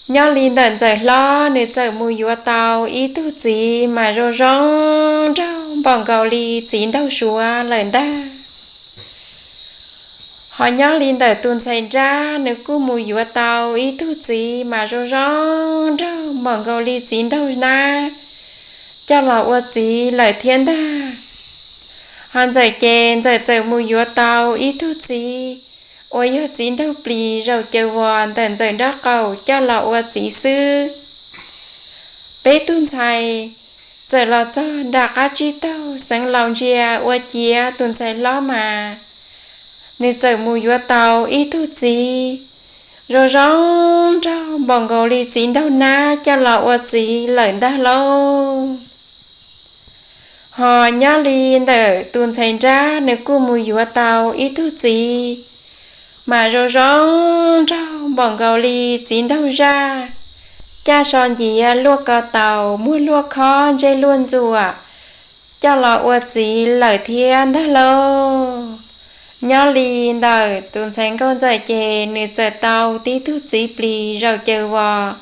Nyob li ntawm Ntxawm hlob nws txawm mus yuav tau ib tug txiv mas zoo zoo nraug npaum nkaus li txiv nraug Suav lawm ntag. Ho nyob li ntawm tus ntxhais nrab nws kuj mus yuav tau ib tug txiv mas zoo zoo nraug npaum nkaus li txiv nraug nab coj los ua txiv lawm thiab ntag. Ho Ntxawm ces Ntxawm txawm mus yuav tau ib tug txiv uas yog txiv nraug plis zaum caws vos ntawm Ntxawm nraub qaum coj los ua txiv xwb. Peb tug ntxhais txawm los txog nram qab tsib taug, Xeev Laus ntsia ua ciav tus ntxhais hlob mas nws txawm mus yuav tau ib tug txiv zoo zoo nraug npaum nkaus li txiv nraug nab coj los ua txiv lawm ntag lauj. Ho nyob li ntawm tus ntxhais nrab nws kuj mus yuav tau ib tug txiv mas zoo zoo nraug npaum nkaus li txiv nraug zaj, caj so nciav luaj ko taus, muag luaj khob, ntsej luaj ntxuam, coj los ua txiv lawm thiab ntag lauj. Nyob li ntawm tus ntxhais nkauj Ntxawm ces nws txawm tau tib tug txiv plis zaum caws vos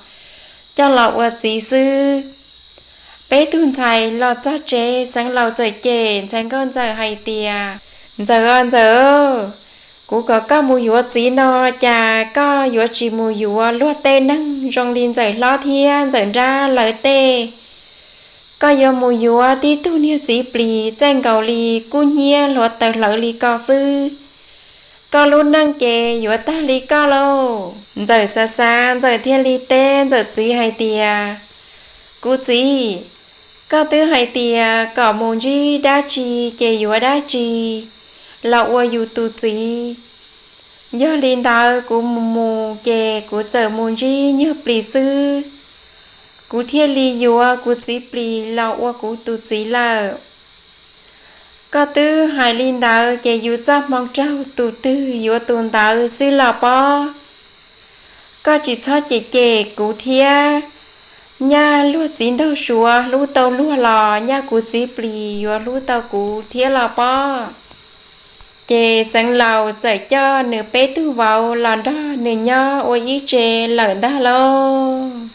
coj los ua txiv xwb. Peb tug ntxhais los txog tsev, Xeev Laus txawm cem ntxhais nkauj Ntxawm hais tias, Ntxawm, Ntxawm, kuv kom koj mus yuav txiv no, cas koj yuav tsis mus yuav luag tej neeg zoo li Ntxawm hlob thiab Ntxawm nrab lawv tej? Koj yuav mus yuav tib tug niag txiv plis txaij nkaus li kub hnyiab hluav taws hlawv li ko xwb. Koj lub neej ces yuav tag li koj lauj. Ntxawm xav xav, Ntxawm thiaj li teb Ntxawm txiv hais tias, Kuv txiv, koj twb hais tias kom mus ntsib dab tsi ces yuav dab tsi los ua yus tus txiv. Yog li ntawd kuv mus mus ces kuv txawm mus ntsib nyuag plis xwb, kuv thiaj li yuav kuv txiv plis los ua kuv tus txiv lawm. Koj twb hais li ntawd ces yus txoj hmoo raug tus twg yuav tus ntawd xwb los pob. Koj tsis txhob cem cem kuv thiab. Nyaj luag txiv nraug Suav hlub tau luag los nyaj kuv txiv plis yuav hlub tau kuv thiab los pob. Ces Xeev Laus txawm coj nws peb tug vauv los nrog nws nyob ua ib tse lawm ntag lauj.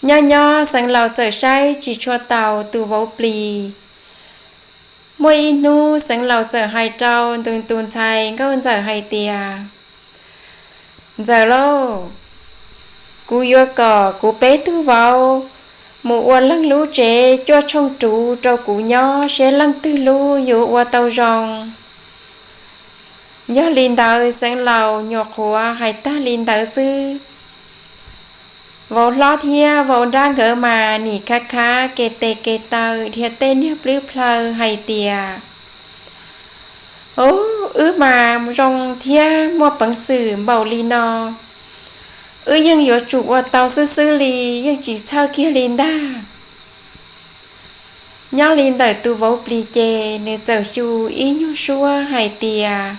Nyob nyob Xeev Laus txawm saib tsis tshua taus tus vauv plis. Muaj ib hnub Xeev Laus txawm hais rau nws tus ntxhais nkauj Ntxawm hais tias, Ntxawm lauj, kuv yuav kom kuv peb tug vauv mus ua leej lub tsev cuaj tshooj ruv rau kuv nyob seb leej twg lub yuav ua tau zoo. Yog li ntawd Xeev Laus nyuam qhuav hais tag li ntawd xwb, vauv hlob thiab vauv nrab nkawd mas nim khav khav ke tes ke taw dhia tej niag plwb plhaw hais tias, Ub, wb mas zoo thiab muaj peev xwm npaum li no, wb yeej yuav tsum ua tau xwb xwb li, yeej tsis txhawj kiag li ntag. Nyob li ntawm tus vauv plis ces nws txawm xyu ib nyuag suab hais tias,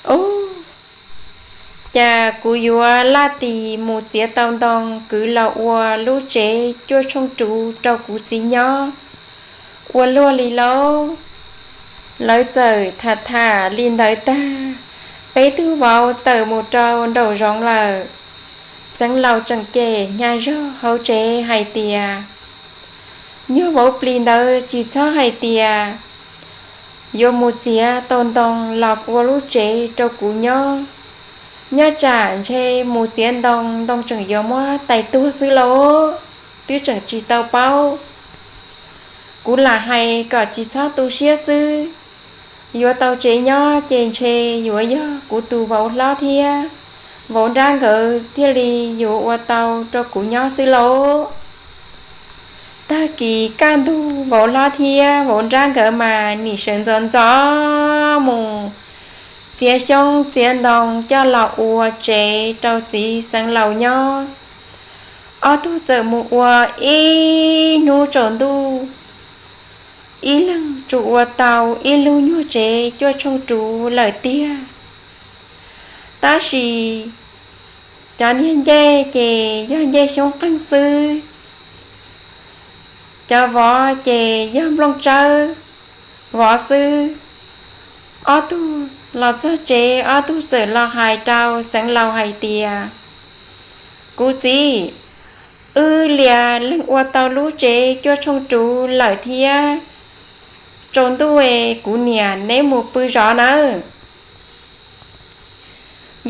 Ub, cas kuv yuav laj tis mus txiav tau ntoo kwv los ua lub tsev cuaj tshooj ruv rau kuv txiv nyob ua luaj li lauj. Lawv txawm tham tham li ntawd tag, peb tug vauv tawm mus rau nraum zoov lawm. Xeev Laus tseem cem hnyav zog hauv tsev hais tias, Nyuag vauv plis ntawd tsis txhob hais tias yuav mus txiav tau ntoo los ua lub tsev rau kuv nyob. Nyob tsam ntshe mus txiav ntoo, ntoo tseem yuav muab tais tuag xwb lauj, twb tseem tsis tau paub. Kuv lam hais kom tsis txhob tu siab xwb. Yuav tau tsev nyob ces ntshe yuav yog kuv tus vauv hlob thiab vauv nrab nkawd thiaj li yuav ua tau rau kuv nyob xwb lauj. Tag kis kaj ntug vauv hlob thiab vauv nrab nkawd mas nim sawv ntxov ntxov mus txiav xyoob txiav ntoo coj los ua tsev rau txiv Xeev Laus nyob. Ob tug txawm mus ua ib hnub tsaus ntuj, ib leeg tsuas ua tau ib lub nyuag tsev cuaj tshooj ruv lawm tiag. Tab sis cov niag ncej ces yog ncej xyoob qeej xwb, cov vov ces yog nplooj tsawb vov xwb. Ob tug los txog tsev, ob tug txawm los hais rau Xeev Laus hais tias, Kuv txiv, wb lias leeg ua tau lub tsev cuaj tshooj ruv lawm thiab. Tsaus ntuj es kuv niam neb mus pw zov nawb.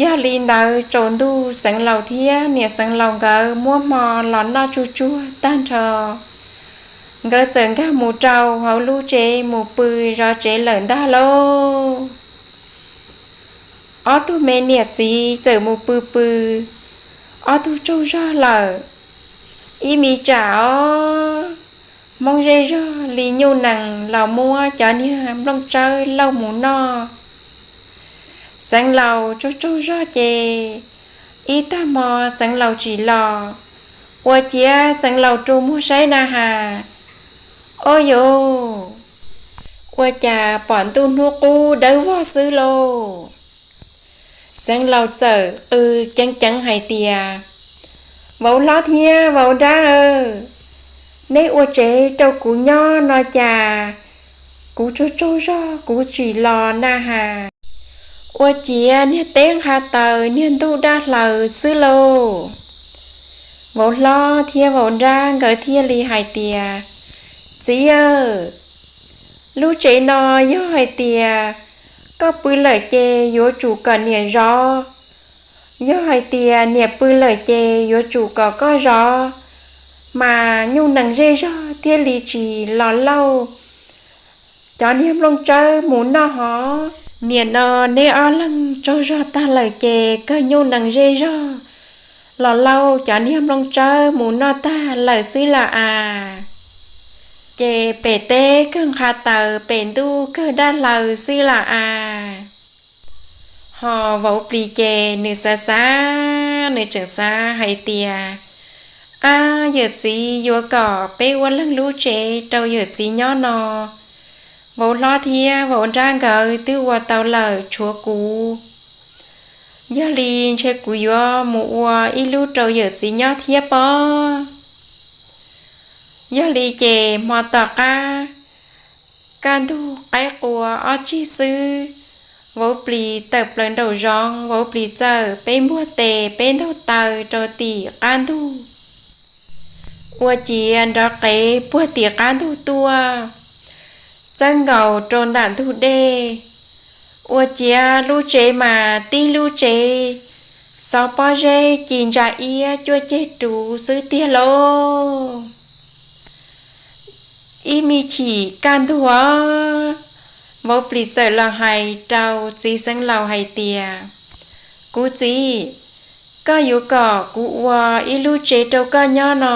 Yog li ntawd tsaus ntuj Xeev Laus thiab niam Xeev Laus nkawd muab hmo los noj tsuag tsuag tag nrho, nkawd txawm nkag mus rau hauv lub tsev mus pw zov tsev lawm ntag lauj. Ob tug me niam txiv txawm mus pw pw, ob tug tsaug zog lawm. Ib me tsam os, Hmoob zej zog li nyuj nees los muab cov niag nplooj tsawb lauj mus noj. Xeev Laus tsaug tsaug zog ces ib tag hmo Xeev Laus tsim los, ua ciav Xeev Laus rua muag saib na has, o yus, ua cas pom ntuj hnub qub dawb vog xwb lauj. Xeev Laus txawm qw ceev ceev hais tias, vauv hlob thiab vauv nrab aw, neb ua tsev rau kuv nyob no cas kuv tsaug tsaug zog kuv tsim los na has, ua ciav niag teb nqha taws niag ntuj daj hlaws xwb lauj. Vauv hlob thiab vauv nrab nkawd thiaj li hais tias, txiv aw, lub tsev no yog hais tias koj pw lawm ces yuav tsum kom niam zov, yog hais tias niam pw lawm ces yuav tsum kom koj zov, mas nyuj nees zej zog thiaj li tsis los lauj cov niag nplooj tsawb mus noj hov. Nim no neb ob leeg tsaug zog tag lawm ces kawg nyuj nees zej zog los lauj cov niag nplooj tsawb mus noj tag lawm xwb las as. Ces pem teb kawg nqha taws pem ntuj kawg daj hlaws xwb las as. Hos vauv plis ces nws xav xav, nws tseem xav hais tias, ab, yawm txiv yuav kom peb ua leeg lub tsev rau yawm txiv nyob no, vauv hlob thiab vauv nrab nkawd twb ua tau lawm tshuav kuv, yog li ntshe kuv yuav mus ua ib lub rau yawm txiv nyob thiab pob. Yog li ces hmo tom qab, kaj ntug qaib qua ob tsig xwb, vauv plis tawm plaws nraum zoov, vauv plis txawm peb npuag tes peb ntaug taw rau tim qab ntug, ua ciav nrov qev puag tim qab ntug tuaj, txawb nkaus rau nram ntug dej, ua ciav lub tsev mas tib lub tsev, xov pob zeb ci ntsa iab cuaj ceg ruv xwb tiag lauj. Ib me chim kaj ntug, vauv plis txawm los hais rau txiv xeev laus hais tias, kuv txiv, koj yuav kom kuv ua ib lub tsev rau koj nyob no,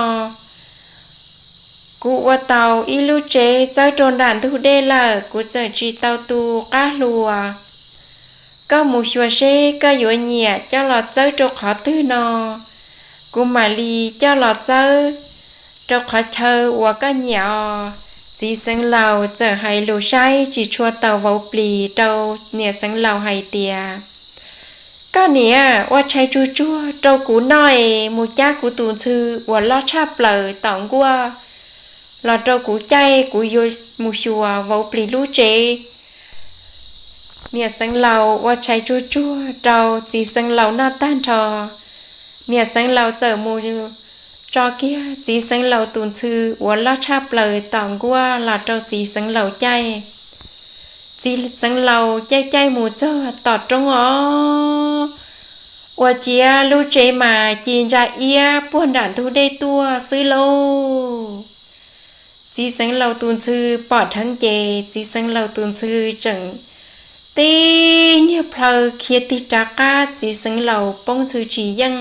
kuv ua tau ib lub tsev txawb rau nram ntug dej lawm, kuv txawm tsis tau tu qab hlua. Koj mus xyuas seb koj yuav nyiam coj los txawb rau qhov twg no, kuv mam li coj los txawb rau qhov chaw uas koj nyiam os. Txiv xeev laus txawm hais lus saib tsis tshua tau vauv plis rau niam xeev laus hais tias, koj niam, ua tshais tsuag tsuag rau kuv noj es mus cab kuv tus ntxhw uas loj tshaj plaws tom nkuaj los rau kuv caij, kuv yuav mus xyuas vauv plis lub tsev. Niam xeev laus ua tshais tsuag tsuag rau txiv xeev laus noj tag nrho, niam xeev laus txawm mus tso kiag txiv xeev laus tus ntxhw uas loj tshaj plaws tom nkuaj los rau txiv xeev laus caij. Txiv xeev laus caij caij mus txog tom roob os, ua ciav lub tsev mas ci ntsa iab puag nram ntug dej tuaj xwb lauj. Txiv xeev laus tus ntxhw pom dheev ces txiv xeev laus tus ntxhw tseem tib niag plhaw khiav tig rov qab, txiv xeev laus poob ntxhw tsis yeej.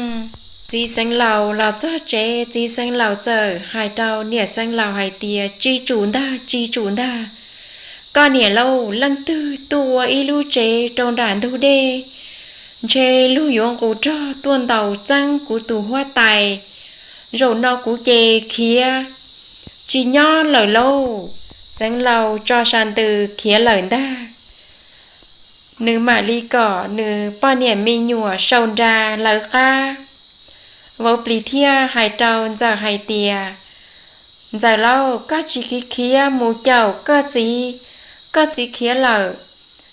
Txiv xeev laus los txog tsev, txiv xeev laus txawm hais rau niam xeev laus hais tias, tsis tsum ntag, tsis tsum ntag. Koj niam lauj, leej twg tuaj ua ib lub tsev rau nram ntug dej, ntshe luag yuav nqus rog tuaj ntaus txeeb kuv tus huab tais. Zaum no kuv ces khiav tsis nyob lawm lauj. Xeev laus tso sa ntws khiav lawm ntag. Nws mam li kom nws poj niam me nyuam sau nra lawv qab. Vauv plis thiaj hais rau ntxawm hais tias, ntxawm lauj, koj tsis khiav khiav mus caum koj txiv, koj txiv khiav lawm,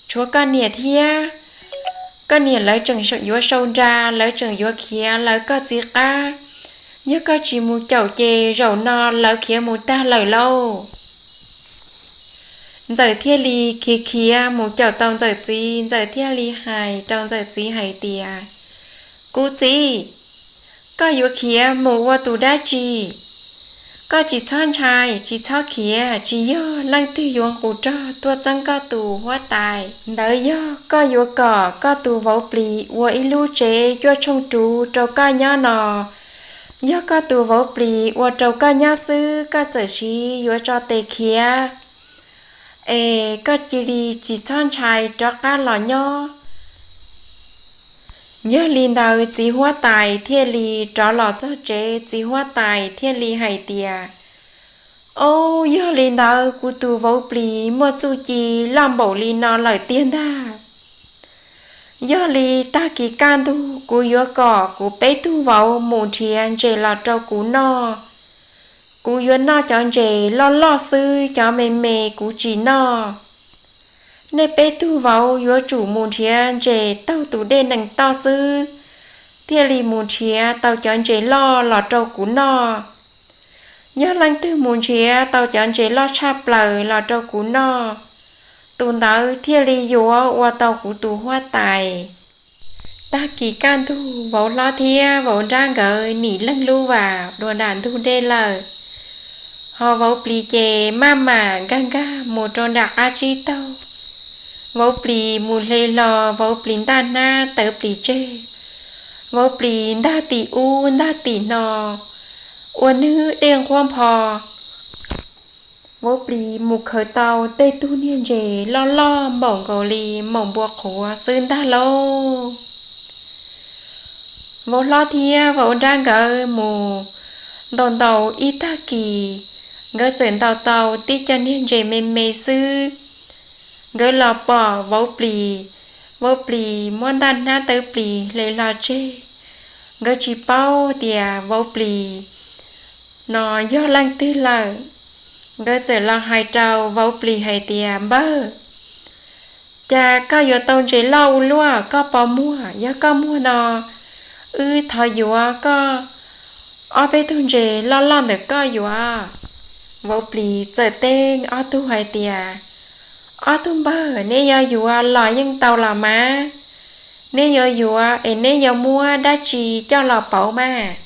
tshuav koj niam thiab. Koj niam lawv tseem yuav sau nra, lawv tseem yuav khiav lawv koj txiv qab. Yog koj tsis mus caum ces zaum no lawv khiav mus tag lawm lauj. Ntxawm thiaj li khiav khiav mus caum tau Ntxawm txiv, Ntxawm thiaj li hais rau Ntxawm txiv hais tias, Kuv txiv, koj yuav khiav mus ua tus dab tsi? Koj tsis txhob ntshai, tsis txhob khiav, tsis yog leej twg yuav nqus rog tuaj txeeb koj tus huab tais. Ntawd yog koj yuav kom koj tus vauv plis ua ib lub tsev cuaj tshooj ruv rau koj nyob no. Yog koj tus vauv plis ua rau koj nyob xwb, koj txawm siv yuav tso tes khiav, es koj cia li tsis txhob ntshai, rov qab los nyob. Yog li ntawd txiv huab tais thiaj li rov los txog tsev, txiv huab tais thiaj li hais tias, Au, yog li ntawd kuv tus vauv plis muaj txuj ci loj npaum li no lawm tiag ntag. Yog li tag kis kaj ntug kuv yuav kom kuv peb tug vauv mus nrhiav ntses los rau kuv noj. Kuv yuav noj cov ntses loj loj xwb, cov me me kuv tsis noj. Nej peb tug vauv yuav tsum mus nrhiav ntses taug tus dej nees toj xwb, thiaj li mus nrhiav tau cov ntses loj los rau kuv noj. Yog leej twg mus nrhiav tau cov ntses loj tshaj plaws los rau kuv noj, tus ntawd thiaj li yuav ua tau kuv tus huab tais. Tag kis kaj ntug vauv hlob thiab vauv nrab nkawd nim leej lub vas dua nram ntug dej lawm. Ho vauv plis ces maj mam nkag nkag mus rau nram qab tsib taug. Vauv plis mus hle hlo vauv plis ntaj hnab tawv plis tseg. Vauv plis ntag tim ub ntag tim no, ua nwg dej nquab npho. Vauv plis mus khaws tau tej tug niag ntses loj loj npaum nkaus li maum npua qhuav xwb ntag lauj. Vauv hlob thiab vauv nrab nkawd mus ntaus ntaus ib tag kis, nkawd txawm ntaus tau tib co niag ntses me me xwb. Nkawd los pom vauv plis, vauv plis muab ntaj hnab tawv plis hle hlo tseg. Nkawd tsis paub tias vauv plis no yog leej twg lawm. Nkawd txawm los hais rau vauv plis hais tias, Npawg, cas koj yuav tau ntses loj ua luaj, koj puas muag? Yog koj muag no, wb thov yuav koj ob peb tug ntses loj loj ntawm koj yuav. Vauv plis txawm teb ob tug hais tias, Ob tug npawg, neb yuav yuav los yeej tau los mas. Neb yuav yuav es neb yuav muab dab tsi coj los pauv mas?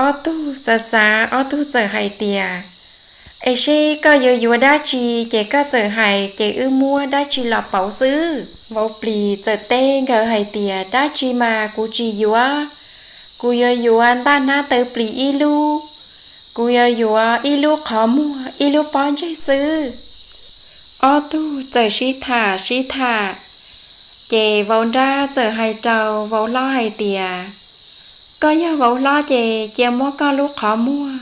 Ob tug xav xav ob tug txawm hais tias, Es seb koj yuav yuav dab tsi ces koj txawm hais ces wb muab dab tsi los pauv xwb. Vauv plis txawm teb nkawd hais tias, Dab tsi mas kuv tsis yuav, kuv yuav yuav ntaj hnab tawv plis ib lub, kuv yuav yuav ib lub qhov muag ib lub pob ntseg xwb. Ob tug txawm sib tham sib tham, ces vauv nrab txawm hais rau vauv hlob hais tias, Koj yog vauv hlob ces cia muab koj lub qhov muag,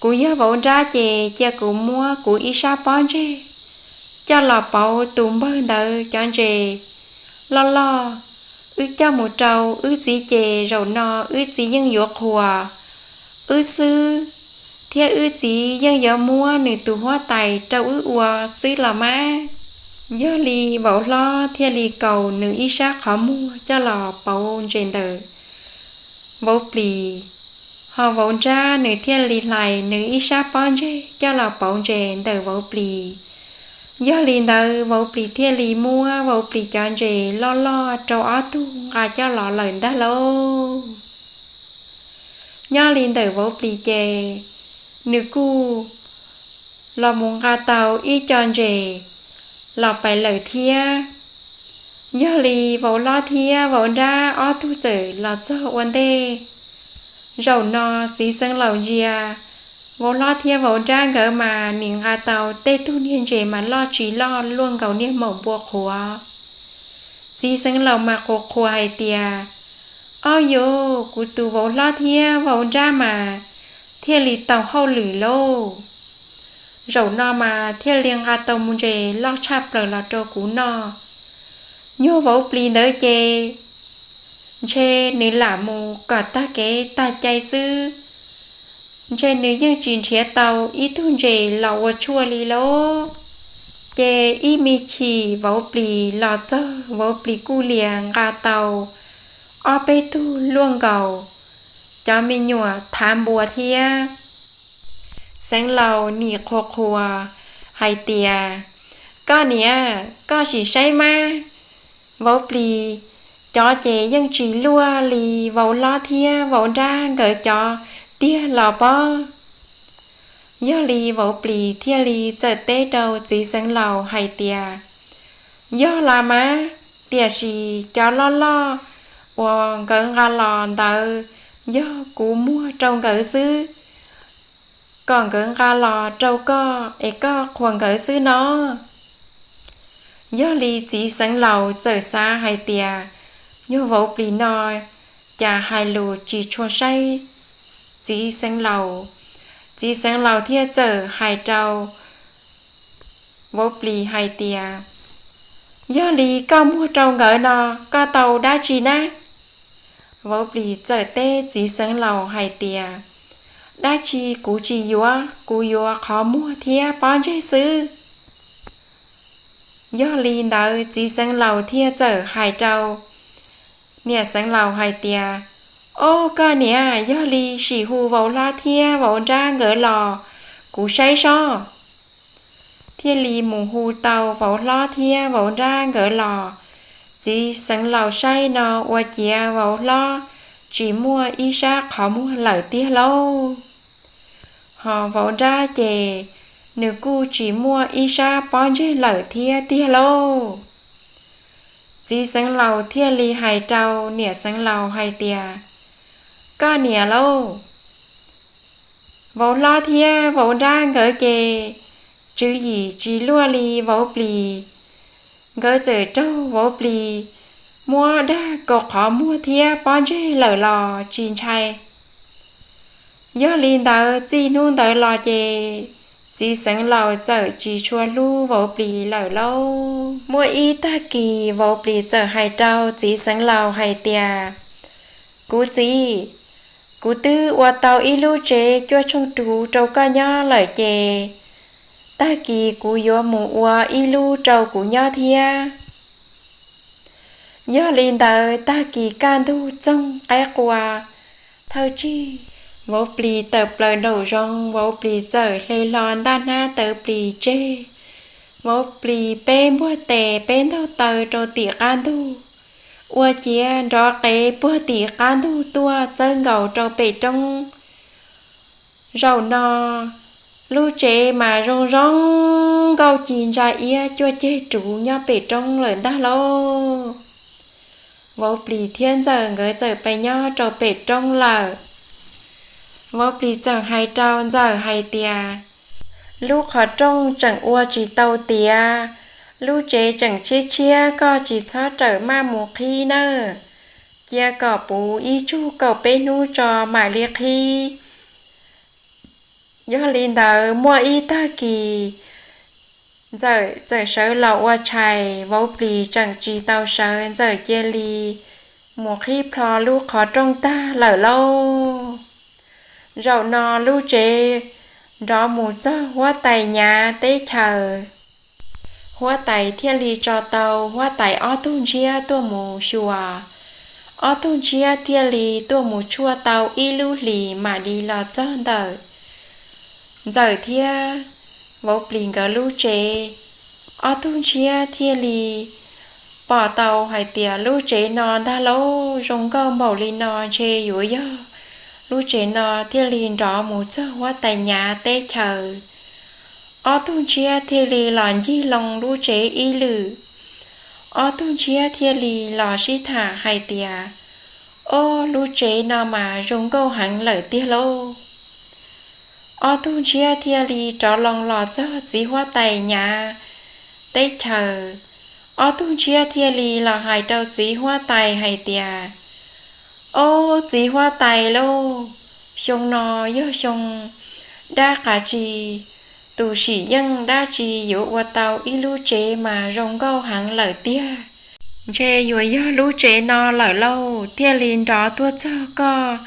kuv yog vauv nrab ces cia kuv muab kuv ib sab pob ntseg coj los pauv tus npawg ntawd cov ntses loj loj. Wb coj mus rau wb txiv ces zaum no wb txiv yeej yuav qhuas wb xwb, thiab wb txiv yeej yuav muab nws tus huab tais rau wb ua xwb los mas. Yog li vauv hlob thiaj li kaus nws ib sab qhov muag coj los pauv ntses ntawm vauv plis, ho vauv nrab nws thiaj li hlais nws ib sab pob ntseg coj los pauv ntses ntawm vauv plis. Yog li ntawd vauv plis thiaj li muab vauv plis cov ntses loj loj rau ob tug nqa coj los lawm ntag lauj. Nyob li ntawm vauv plis ces nws kuj los mus nqa tau ib co ntses los pais lawm thiab. Yog li vauv hlob thiab vauv nrab ob tug txawm los txog ua ntej. Zaum no txiv xeev laus ntsia, vauv hlob thiab vauv nrab nkawd mas nim nqa tau tej tug niag ntses mas loj tsis loj luaj nkaus niag maum npua qhuav. Txiv xeev laus mas qhuas qhuas hais tias, Ob yus, kuv tus vauv hlob thiab vauv nrab mas thiaj li tau hauj lwm lauj. Zaum no mas thiaj li nqa tau mus ntses loj tshaj plaws los rau kuv noj. Nyuag vauv plis ntawd ces ntshe nws lam mus kom tag kev tag cai xwb, ntshe nws yeej tsis nrhiav tau ib tug ntses los ua tshuaj li lauj. Ces ib me chim vauv plis los txog, vauv plis kuj lias nqa tau ob peb tug luaj nkaus, cov me nyuam thav npua thiab. Xeev Laus nim qhuas qhuas hais tias, Koj niam, koj sim saib mas, vauv plis cov ces yeej tsis luaj li vauv hlob thiab vauv nrab nkawd cov tiag los pob. Yog li vauv plis thiaj li txawm teb rau txiv Xeev Laus hais tias, Yog los mas, tiam sis cov loj loj uas nkawd nqa los ntawd yog kuv muag rau nkawd xwb, kom nkawd nqa los rau koj es koj qhuas nkawd xwb no. Yog li txiv Xeev Laus txawm xav hais tias, Nyuag vauv plis no cas hais lus tsis tshua saib txiv Xeev Laus. Txiv Xeev Laus thiaj txawm hais rau vauv plis hais tias, Yog li koj muag rau nkawd no, koj tau dab tsi nab? Vauv plis txawm teb txiv Xeev Laus hais tias, Dab tsi kuv tsis yuav, kuv yuav qhov muag thiab pob ntseg xwb. Yog li ntawd txiv Xeev Laus thiaj txawm hais rau niam Xeev Laus hais tias, Ob, koj niam, yog li sim hu vauv hlob thiab vauv nrab nkawd los kuv saib sob. Thiaj li mus hu tau vauv hlob thiab vauv nrab nkawd los. Txiv Xeev Laus saib no ua ciav vauv hlob tsis muaj ib sab qhov muag lawm tiag lauj. Hos vauv nrab ces nws kuj tsis muaj ib sab pob ntseg lawm thiab tiag lauj. Txiv Xeev Laus thiaj li hais rau niam Xeev Laus hais tias, Koj niam lauj, vauv hlob thiab vauv nrab nkawd ces tswv yim tsis luaj li vauv plis. Nkawd txawm raug vauv plis muab dag kaum qhov muag thiab pob ntseg lawm los tsis ntshai. Yog li ntawd txij hnub ntawd los ces txiv Xeev Laus txawm tsis tshua hlub vauv plis lawm lauj. Muaj ib tag kis vauv plis txawm hais rau txiv Xeev Laus hais tias, Kuv txiv, kuv twb ua tau ib lub tsev cuaj tshooj ruv rau koj nyob lawm ces tag kis kuv yuav mus ua ib lub rau kuv nyob thiab. Yog li ntawd tag kis kaj ntug txoog qaib qua, thawj tsig vauv plis tawm plaws nraum zoov, vauv plis txawm hle hlo ntaj hnab tawv plis tseg. Vauv plis peb npuag tes peb ntaug taw rau tim qab ntug, ua ciav nrov qev puag tim qab ntug tuaj txawb nkaus rau pem roob. Zaum no lub tsev mas zoo zoo nkauj ci ntsa iab cuaj ceg ruv nyob pem roob lawm ntag lauj. Vauv plis thiab ntxawm nkawd txawm pais nyob rau pem roob lawm. Vauv plis txawm hais rau ntxawm hais tias, Lub qhov rooj tseem ua tsis tau tiav, lub tsev tseem tshiab tshiab, koj tsis txhob rawm maj mus qhib nawb. Cia kom puv ib tsug kaum peb hnub tso mam li qhib. Yog li ntawd muaj ib tag kis ntxawm txawm sawv los ua tshais, vauv plis tseem tsis tau sawv, ntxawm cia li mus qhib plho lub qhov rooj tag lawm lauj. Zaum no lub tsev nrov mus txog huab tais Nyav teb chaws. Huab tais thiaj li tso tau huab tais ob tug ntshiab tuaj mus xyuas. Ob tug ntshiab thiaj li tuaj mus tshuaj tau ib lub hlis mam li los txog ntawm ntxawm thiab vauv plis nkawd lub tsev. Ob tug ntshiab thiaj li pom tau hais tias lub tsev no ntag lauj, zoo nkauj npaum li no ntshe yuav yog lub tsev no thiaj li nrov mus txog huab tais Nyav teb chaws. Ob tug ntshiab thiaj li los ncig loo lub tsev ib lwm. Ob tug ntshiab thiaj li los sib tham hais tias, Ob, lub tsev no mas zoo nkauj heev lawm tiag lauj. Ob tug ntshiab thiaj li rov loo los txog txiv huab tais Nyav teb chaws. Ob tug ntshiab thiaj li los hais rau txiv huab tais hais tias, Ob, txiv huab tais lauj, xyoo no yog xyoo dab qas tsi, tus sim yeej dab tsi yuav ua tau ib lub tsev mas zoo nkauj heev lawm tiag. Ntshe yuav yog lub tsev no lawm lauj, thiaj li nrov tuaj txog koj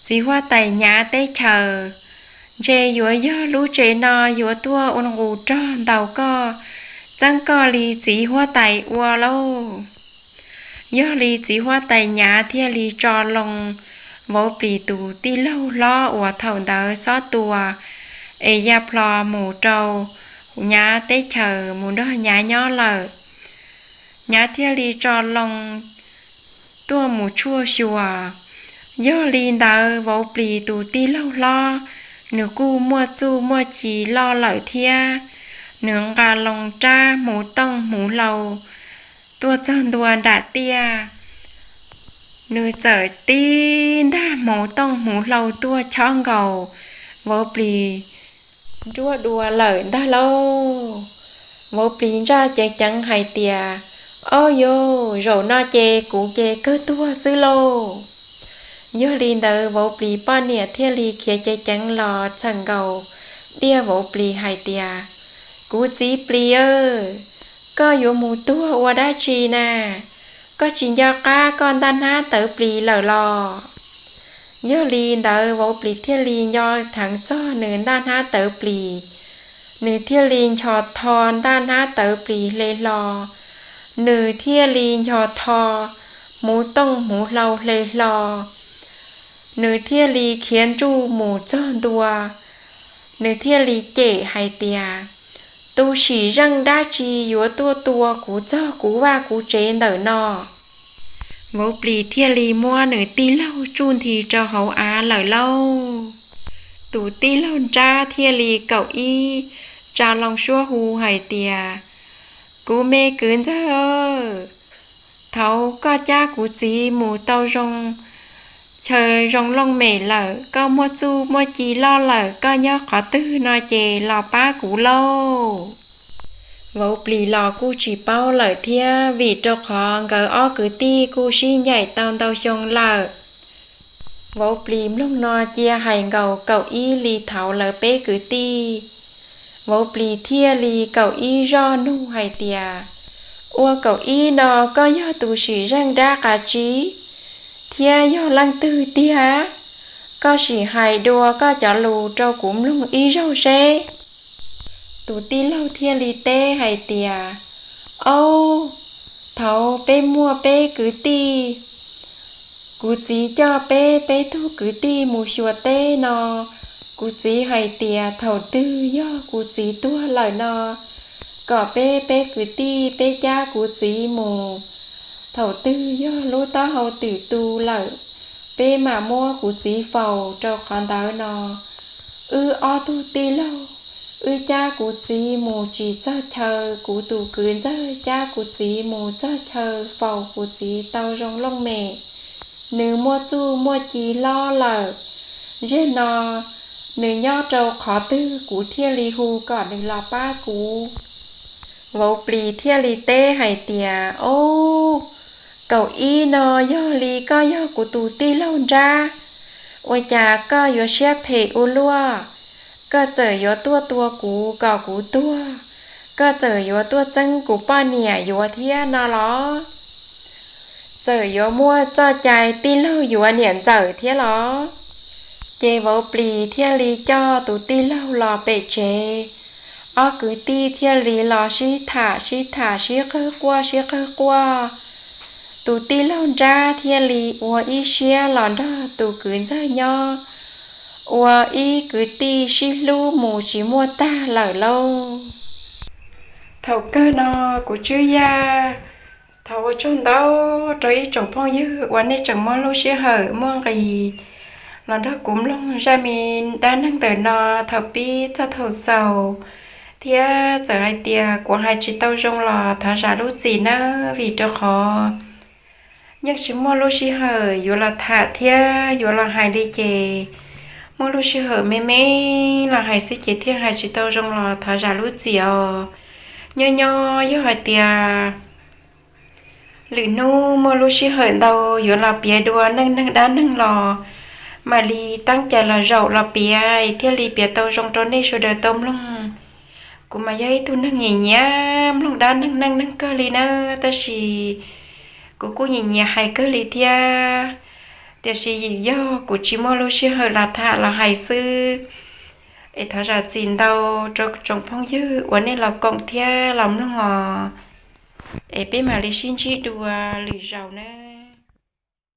txiv huab tais Nyav teb chaws. Ntshe yuav yog lub tsev no yuav tuaj ua nqus rog ntaus koj txeeb koj li txiv huab tais ua lauj. Yog li txiv huab tais Nyav thiaj li tso loo Vauv Plis tus tij laug hlob uas thaum ntawd xob tua es ya plho mus rau Nyav teb chaws mus nrog Nyav nyob lawm. Nyav thiaj li tso loo tuaj mus tshuaj xyuas. Yog li ntawd Vauv Plis tus tij laug hlob, nws kuj muaj txuj muaj ci loj lawm thiab, nws nqa loo rab hmuv tooj hmuv hlau tuaj txog ntua nram tiaj. Nws txawm tib ntaj hmuv tooj hmuv hlau tuaj chob nkaus Vauv Plis nruab dua lawm ntag lauj. Vauv Plis ntsaj ceev ceev hais tias, Ob yus, zaum no ces kuv ces kawg tuag xwb lauj. Yog li ntawd Vauv Plis poj niam thiaj li khiav ceev ceev los txhawm nkaus diaj Vauv Plis hais tias, Kuv txiv Plis aw, koj yuav mus tuag ua dab tsi na? Koj tsis nco qab koj ntaj hnab tawv plis lawm los? Yog li ntawd Vauv Plis thiaj li nco dheev txog nws ntaj hnab tawv plis, nws thiaj li nchos tho ntaj hnab tawv plis hle hlo, nws thiaj li nchos tho hmuv tooj hmuv hlau hle hlo, nws thiaj li khiav ntsuj mus txog ntua. Nws thiaj li cem hais tias, Tu sim zeej dab tsi yuav tuaj tua kuv txog kuv vaj kuv tsev ntawm no? Vauv Plis thiaj li muab nws tij laug tsuj nthi rau hauv av lawm lauj. Tus tij laug nrab thiaj li kaum ib tsa loo suab hu hais tias, Kuv me kwv ntxawg, thaud koj cab kuv txiv mus tau zoo chaw zoo looj mem lawm, koj muaj txuj muaj ci loj lawm, koj nyob qhov twg no ces los pab kuv lauj. Vauv Plis los kuj tsis paub lawm thiab, vim rau qhov nkawd ob kwv tij kuj sib ncaim tau ntau xyoo lawm. Vauv Plis mloog no cia hais nkaus kaum ib li thaud lawv peb kwv tij. Vauv Plis thiaj li kaum ib zoj nug hais tias, Ua kaum ib no koj yog tus sim zeej dab qas tsi thiab yog leej twg tiag? Koj sim hais dua koj cov lus rau kuv mloog ib zaug seb. Tus tij laug thiaj li teb hais tias, Ob, thaud peb muaj peb kwv tij, kuv txiv coj peb peb tug kwv tij mus xyuas teb no, kuv txiv hais tias thaum twg yog kuv txiv tuag lawm no, kom peb peb kwv tij peb cab kuv txiv mus. Thaum twg yog lub taub hau twm tu lawm, peb mam muab kuv txiv faus rau qhov ntawd no. Wb ob tug tij laug, wb cab kuv txiv mus tsis txog chaw, kuv tus kwv ntxawg cab kuv txiv mus txog chaw faus kuv txiv tau zoo looj mem. Nws muaj txuj muaj ci hlob lawm, ziag no nws nyob rau qhov twg kuv thiaj li hu kom nws los pab kuv. Vauv Plis thiaj li teb hais tias, Ob, kaum ib no yog li koj yog kuv tus tij laug nrab, ua cas koj yuav siab phem ua luaj? Koj txawm yuav tuaj tua kuv kom kuv tuag, koj txawm yuav tuaj txeeb kuv poj niam yuav thiab no los? Txawm yuav muaj txoj cai tij laug yuav niam ntxawm thiab los? Ces Vauv Plis thiaj li coj tus tij laug los pem tsev. Ob kwv tij thiaj li los sib tham sib tham sib qawg quaj sib qawg quaj. Tus tij laug nrab thiaj li ua ib siab los nrog tus kwv ntxawg nyob, ua ib kwv tij sib hlub mus tsis muaj tag lawm lauj. Thaum kawg no kuv Tswb Yaj thov ua tsaug ntau rau ib tsoom phooj ywg uas nej tseem muaj lub sij hawm muaj nqis los nrog kuv mloog zaj me dab neeg ntawm no thaum pib txog thaum xaus, thiab txawm hais tias kuv hais tsis tau zoo los thov zam lub txim nawb, vim rau qhov yeej tsis muaj lub sij hawm yuav los tham thiab yuav los hais li ces muaj lub sij hawm me me los hais xwb ces thiaj hais tsis tau zoo los thov zam lub txim os. Nyob nyob yog hais tias lwm hnub muaj lub sij hawm ntau yuav los piav dua neej neeg dab neeg los mam li teeb cai los zaum los piav thiaj li piav tau zoo rau nej sawv daws tau mloog. Kuv mas yog ib tug neeg nyiam nyiam mloog dab neeg neej neeg kawg li nawb, tab sis kuv kuj nyiam nyiam hais kawg li thiab, tiam sis vim yog kuv tsis muaj lub sij hawm los tham los hais xwb. Es thov zam txim ntau rau tsoom phooj ywg uas nej los koom thiab los mloog os. Es peb mam li sib ntsib dua lwm zaus na.